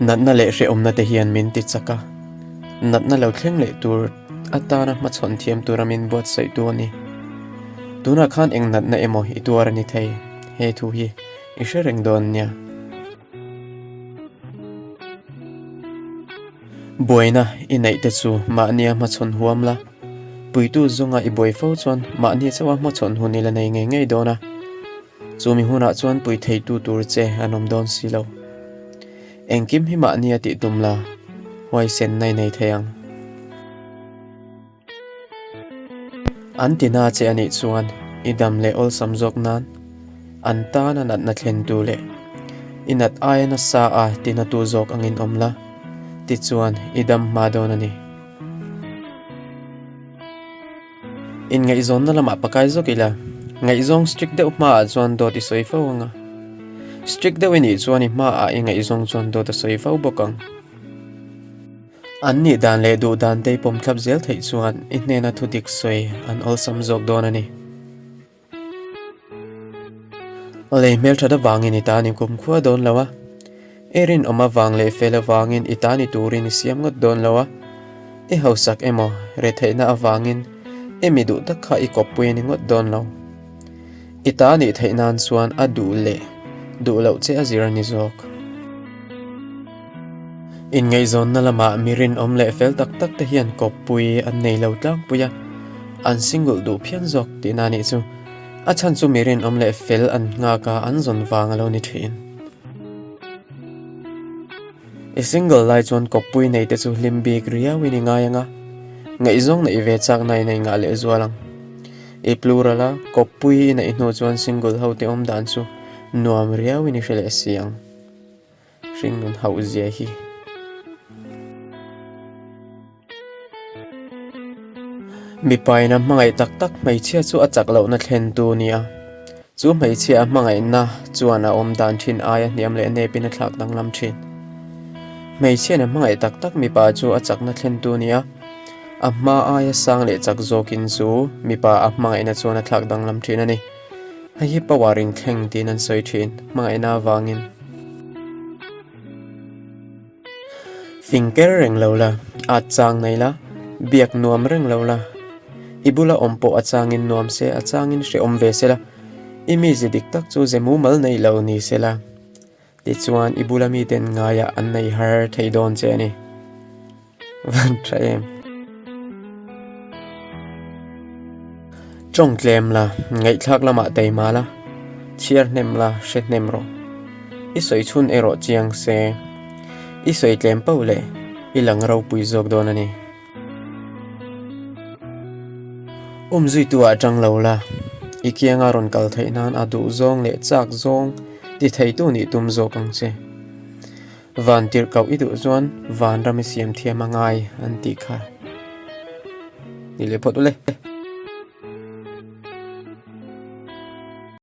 Natna leh hrehawmna te hian min ti chak a, natna lo thleng leh tur atana hmachhawn thiam tura min buatsaihtu a ni. Tunah khan eng natna emaw i tuar a ni thei, he thu hi i hre reng dawn nia. Buaina i neih te chu mahnia hmachhawn huam la, puitu zawnga i buai fo chuan mahni chauha hmachhawn hun i la nei ngei ngei dawn a, chumi hunah chuan pui theitu tur che an awm dawn si lo. Engkim hi mahnia tih tum la, huaisenna i nei thei ang. An ti na che a nih chuan i dam leh awlsam zawk nan an tana natna thlentu leh i nat aia nasa a tinatu zawk angin awm la, tichuan i dam hma dawn a ni. Inngaihzawnna lamah pakai zawk ila, ngaihzawng strict deuh hmaah chuan dawt i sawi fo ang a. Strict deuh i nih chuan i hmaah i ngaihzawng chuan dawt a sawi fo bawk ang. An nih dan leh duh dan te i pawm thlap zel theih chuan i hnena thu dik sawi an awlsam zawk dawn a ni. Lei hmelthat avangin i tan i kumkhua dawn lo a, i rinawm avang leh fel avangin i tan i turin i siam ngawt dawn lo a, i hausak emaw retheihna avangin i mi duh tak kha i kawppui a ni ngawt dawn lo. I ta nih theih nan chuan a duh leh duh loh che a zir a ni zawk. Inngaihzawnna lamah mi rinawm leh fel tak tak te hian kawppui an nei lo tlangpui a, an single duh phian zawk tihna a nih chu. A chhan chu mi rinawm leh fel an nghak a, an zawn vang a lo ni thin. I single lai chuan kawppui nei te chu hlim bik riauin i ngai ang a, ngaihzawng neih ve chakna i nei ngah leh zual ang. I plural a, kawppui i neih hnu chuan single ho te awm dan chu nuam riauin i hre leh si ang. Hringnun hauh zia hi. Mipa in a hmangaih tak tak hmeichhia chu a chak lohna thlentu a ni a. Chu hmeichhia a hmangaihna chuan a awm dan thin aia hniam leh nepin a thlak danglam thin. Hmeichhia in a hmangaih tak tak mipa chu a chakna thlentu a ni a. A hma aia sang leh chak zawkin chu mipa a hmangaihna chuan a thlak danglam thin a ni. Hei hi power inthleng tiin an sawi thin, hmangaihna avangin. Fing ker reng lo la, at chang nei la, biak nuam reng lo la. I bula awm pawh a changin nuam se, a changin hrehawm ve se la. I mize dik tak chu ze mumal nei lo ni se la. Tichuan i bula miten ngaiah an nei har thei dawn che a ni. Van tha em. Tawng tlem la, ngaihthlak lamah teima la, chhiar hnem la, hre hnem rawh. I sawi chhun erawh chiang se, i sawi tlem pauh leh i lang ropui zawk dawn a ni. Umzuitu ah tang lo la, i kianga rawn kal theih nan a duh zawng leh chak zawng ti theitu nih tum zawk ang che. Van tirh koh i duh chuan vanram i siam thiam a ngai an tih kha ni leh phawt ule.